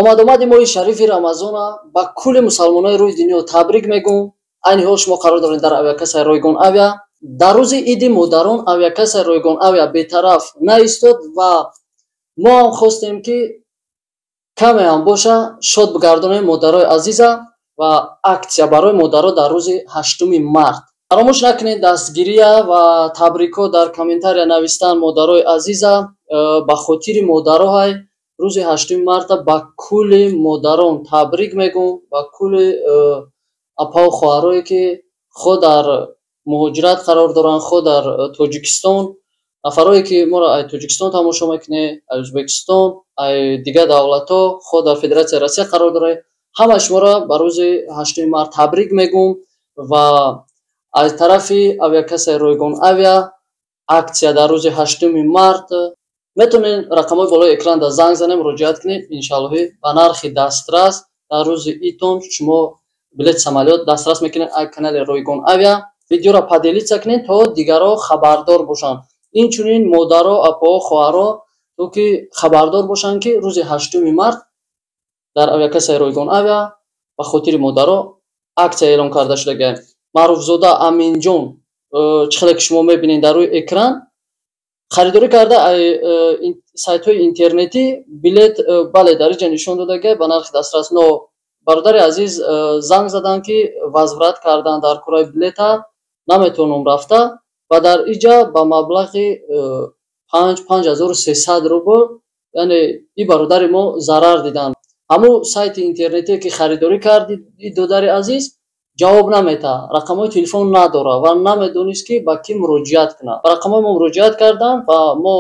Омадомади моҳи шарифи Рамазона ба кулли мусалмонои рӯи дунё табрик мегӯм. Айни ҳол шумо қарор доред дар авиакассаи Ройгон Авиа. Дар рӯзи иди модарон авиакассаи Ройгон Авиа бетараф наистод ва мо ҳам хостем, ки каме ҳам боша, шод бигардонем модарои азиза ва аксия барои модаро дар рӯзи 8-уми март. Фаромӯш накунед дастгирия ва табрикҳо дар комментария навистан модарои азиза. Ба хотири модароҳай рӯзи 8-уми марта ба кулли модарон табрик мегӯм, ба кулли апаву хоҳарое, ки хо дар муҳоҷират қарор доранд, хо дар Тоҷикистон. Нафарое, ки моро ай Тоҷикистон тамошо мекунед, ай Ӯзбекистон, ай дигар давлатҳо, хо дар Федератсияи Россия қарор доред, ҳамаи шуморо ба рӯзи 8-уми март табрик мегӯм. Ва аз тарафи авиакассаи Ройгон Авиа аксия дар рӯзи 8-уми март. Метавонед рақамҳои болои экранда занг занем, муроҷиат кунед. Иншаллоҳи, ба нархи дастрас дар рӯзи идтон шумо билети самолёт дастрас мекунед аз канали Ройгон Авиа. Видеоро поделиться кунед, то дигарро хабардор бошанд, инчунин модаро, апоҳо, хоҳаро, то ки хабардор бошанд, ки рӯзи 8-уми март дар авиакассаи Ройгон Авиа ба хотири модаро аксия эълон карда шудагиам. Маъруфзода Аминҷон, чӣ хеле ки шумо мебинед дар рӯи экран, харидорӣ карда сайтҳои интернетӣ билет. Бале, дар инҷа нишон додагиа ба нархи дастрас, но бародари азиз занг заданд, ки возврат кардан дар кураи билета наметавонам рафта. Ва дар инҷа ба маблағи 5300 рубл, яъне и бародари мо зарар диданд. Ҳамун сайти интернетие, ки харидорӣ карди, додари азиз, ҷавоб наметаҳад, рақамҳои телефон надорад ва намедонист, ки ба кӣ муроҷиат кунад. Ба рақамҳои мо муроҷиат карданд ва мо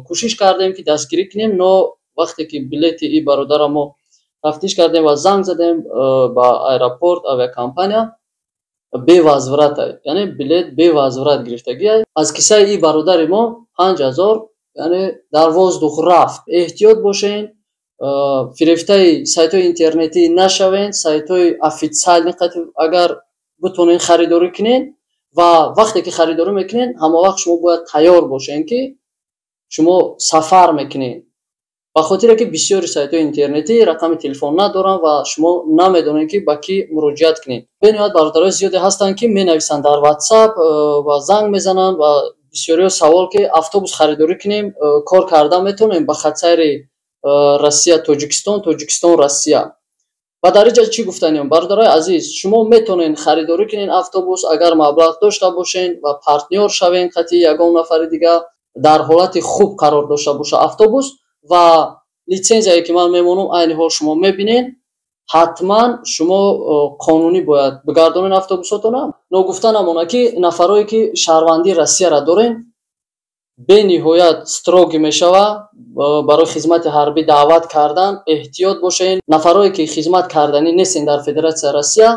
кӯшиш кардем, ки дастгирӣ кунем, но вақте ки билети и бародара мо тафтиш кардем ва занг задем ба аэропорт, авиакомпания бевозврат, яъне билет бевозврат гирифтагиа. Аз киссаи и бародари мо 5000, яъне дар воздух рафт. Эҳтиёт бошен, фирефтаи сайтҳои интернетӣ нашавед. Сайтҳои официальный қати агар битонед, харидорӣ кунед. Ва вақте ки харидорӣ мекунед, ҳама вақт шумо бояд тайёр бошед, ки шумо сафар мекунед, ба хотире ки бисёри сайтҳои интернетӣ рақами телефон надоранд ва шумо намедонед, ки ба кӣ муроҷиат кунед. Бениҳоят бародарои зиёде ҳастанд, ки менависанд дар Ватсап ва занг мезананд ва бисёриҳо савол, ки автобус харидорӣ кунем, кор карда метавонем ба хатсайри Россия Тоҷикистон, Тоҷикистон Россия? Ва дар инҷа чӣ гуфтаниям, бародарои азиз? Шумо метавонед харидорӣ кунед автобус, агар маблағ дошта бошед ва партнёр шавед қати ягон нафари дигар, дар ҳолати хуб қарор дошта боша автобус. Ва литсензияе, ки ман мемонам, айни ҳол шумо мебинед, ҳатман шумо қонунӣ бояд бигардонед автобусотона. Ногуфта намонад, ки нафарое, ки шаҳрвандии Россияро доред, бениҳоят строгий мешавад барои хизмати ҳарбӣ даъват кардан. Эҳтиёт бошед. Нафарое, ки хизмат карданӣ нестед дар Федератсияи Россия,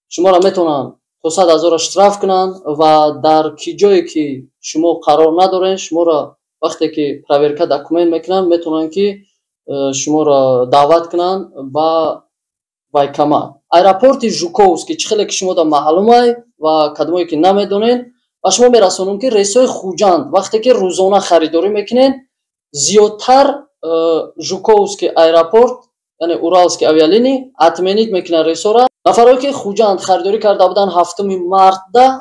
шуморо метавонанд то 100 000 штраф кунанд. Ва дар ки ҷое ки шумо қарор надоред, шуморо вақте ки проверка документ мекунанд, метавонанд, ки шуморо даъват кунанд ба военкомат. Аэропорти Жуковский, чӣ хеле ки шумода маълумай ва кадомое ки намедонед, ба шумо мерасонам, ки рейсҳои Хуҷанд, вақте ки рӯзона харидорӣ мекунед, зиёдтар Жуковский аэропорт, яъне Уральский авиалиний, отменить мекунад рейсҳоро. Нафарое, ки Хуҷанд харидорӣ карда буданд, 7-уми мартда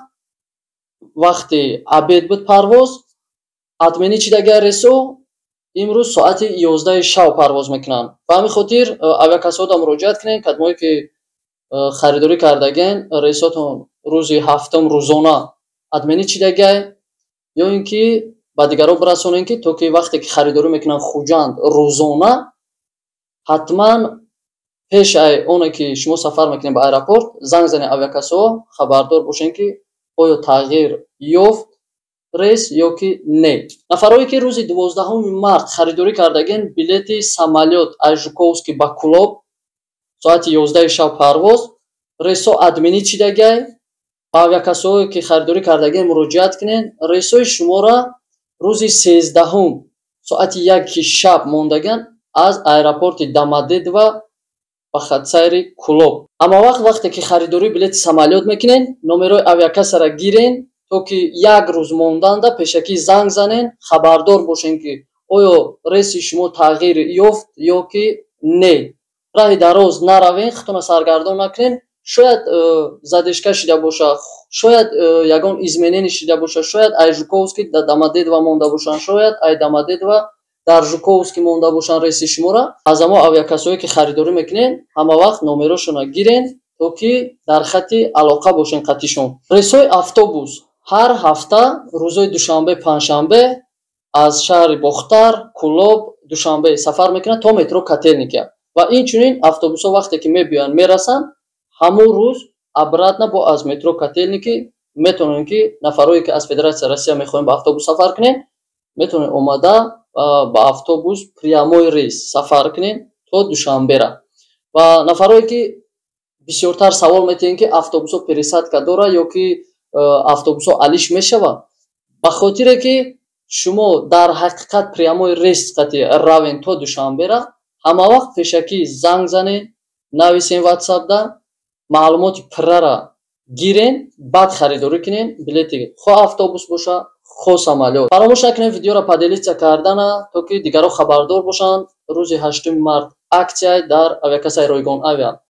вақти обед буд парвоз, отменить шидагиа рейсҳо, имрӯз соати 11-и шав парвоз мекунанд. Ба ҳамин хотир авиакассаҳода муроҷиат кунед. Кадомое ки харидорӣ кардагиен, рейсотон рӯзи 7-ум рӯзона отменить шидагиай, ё ин ки ба дигарон бирасонем, ки то ки вақте ки харидорӣ мекунанд Хуҷанд рӯзона, ҳатман пеш ай оне ки шумо сафар мекунед ба аэропорт, занг занед авиакассаҳо, хабардор бошед, ки оё тағйир ёфт рейс ё ки не. Нафарое, ки рӯзи 12-уми март харидорӣ кардагин билети самолёт аз Жуковский ба Кулоб, соати 11-и шаб парвоз, рейсҳо отменить шидагиай. Ба авиакассаҳое, ки харидорӣ кардагин, муроҷиат кунед. Рейсҳои шуморо рӯзи 13-ум соати 1-и шаб мондаган аз аэропорти Домодедово ба хатсайри Кулоб. Ҳама вақт, вақте ки харидории билети самолёт мекунед, номерои авиакассаро гирен, то ки як рӯз монданда пешакӣ занг занен, хабардор бошен, ки оё рейси шумо тағйир ёфт ё ки не. Раҳи дароз наравен, худтона саргардон накунен. Шояд задержка шида боша, шояд ягон изменение шида боша, шояд ай Жуковский дар Домодедово монда бошанд, шояд ай Домодедово дар Жуковский монда бошанд рейси шуморо. Аз ҳамо авиакассое, ки харидорӣ мекунен, ҳама вақт номерошонро гирен, то ки дар хати алоқа бошен қатишон. Рейсҳои автобус ҳар ҳафта рӯзҳои душанбе, панҷшанбе аз шаҳри Бохтар, Кӯлоб, Душанбе сафар мекунад то метро Котельники. Ва инчунин автобусҳо вақте ки мебиёянд, мерасанд, ҳамон рӯз обратно бо аз метро Котельники метавонем, ки нафарое, ки аз Федератсияи Россия мехоҳем ба автобус сафар кунем, метавонем омада ба автобус прямой рейс сафар кунем то Душанбера. Ва нафарое, ки бисёртар савол метиҳем, ки автобусҳо пересадка дорад ё ки автобусҳо алиш мешавад, ба хотире ки шумо дар ҳақиқат прямой рейс қати равен то Душанбера, ҳама вақт пешакӣ занг занед, нависен ватсапда, маълумоти пуррара гирен, баъд харидорӣ кунен билети, хо автобус боша, хо самолёт. Фаромӯш накунед видеоро поделиться кардана, то ки дигарон хабардор бошанд. Рӯзи 8 март акция дар авиакассаи ройгон авиа.